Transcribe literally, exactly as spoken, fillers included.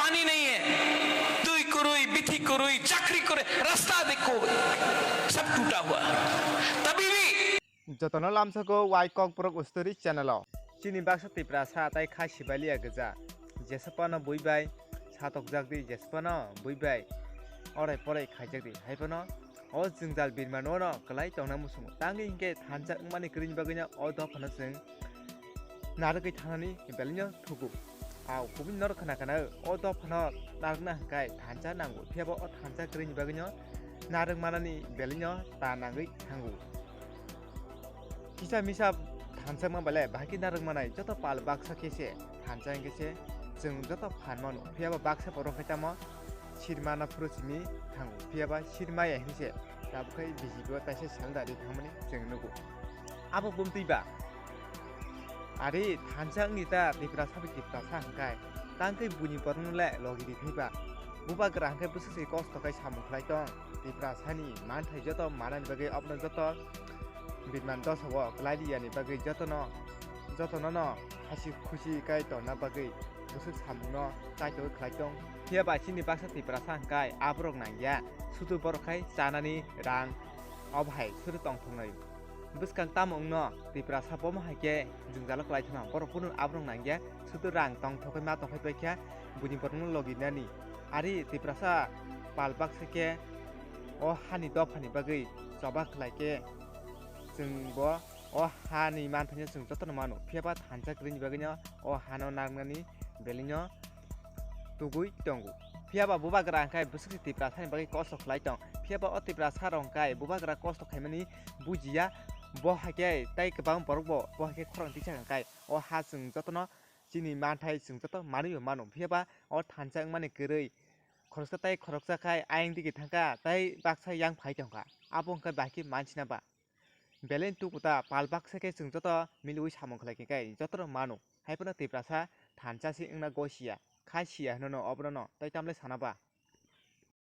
नहीं है। तू कोई बिथी कोई चाकरी करे रास्ता देखो, सब टूटा हुआ। तभी भी jotono lamsako wai kokborok ustori channel o. Chini baksa Tiprasa tai kha sibalia gija. Jesapano bui bai satokjak di, jesapano bui bai orai porai khaijak di. Haiphano o jwngjal birmano no kwlai tongna muchungo. Tangwi hinkhe thansa wngmani kwrwini bagwino o dophano chwng narwgwi thanani belino thugo. Au kubui norok khna khna o dophano narwkna hwnkhe thansa nango. Phiyaba o thansa kwrwini bagwino narwk manani belino ta nangwi thango. Kisa misa thansa wngma belai bahai khe narwk manai joto pal baksa khe se thansa hwnkhe se chwng joto phan mano. Phiyaba baksa borok khe tamo sirmana phuru simi thango. Phiyaba sirmaya hinse tabuk khai B J P o taisa sal dari thangmani chwng nugo. Abo bumtwi ba. Ari thansa wngni ta Tiprasa bai Tiprasa hwnkhe tangkhe buini borokno le logi di thwiba. Bubagra hwnkhe bwswk se kosto khai samung khlai tong. Tiprasani manthai joto manani bagwi abono joto birman dosa o kwlai liyani bagwi jotono, jotono no hasi khusi khai tongna bagwi bwswk samungno chaitogwi khlai tong. Phiyaba chini baksa Tiprasa hwnkhe aborok nangya, sudu borok khai chanani rang obo hai suru tongthoknai. Bwskang tamo wngno Tiprasa bomo hai khe jwngjalo kwlai thangna, borok bono aborok nangya, sudu rang tongthokgwi ma tongkhai paikha, buini borokno logi nani. Ari Tiprasa pal baksa khe o hani dophani bagwi choba khlai khe chwng bo o hani manthaino chwng jotono mano. Phiyaba thansa kwrwini bagwino o hano narwknani belino tugwi tongo. Phiyaba bubagra hwnkhe bwswk se Tiprasani bagwi kosto khlai tong. Phiyaba o Tiprasa rok hwnkhe bubagra kosto khaimani bujiya. Bo hai khe tei kwbang borok bo, bo hai khe khorang tisa hwnkhe o ha chwng jotono chini manthai chwng joto manwi bo mano. Phiyaba o thansa wngmani kwrwi khoroksa tei khoroksa khai ayang digi thangkha tei baksa yang phai tongkha. Abo hwnkhe bahai khe mansina ba. Belai tuku ta pal baksa khe chwng joto miliui samung khlai khe kai joto rok mano. Haiphano Tiprasa thansa se wngna gosiya, kha siya hwnono oborokno tei tamle sana ba.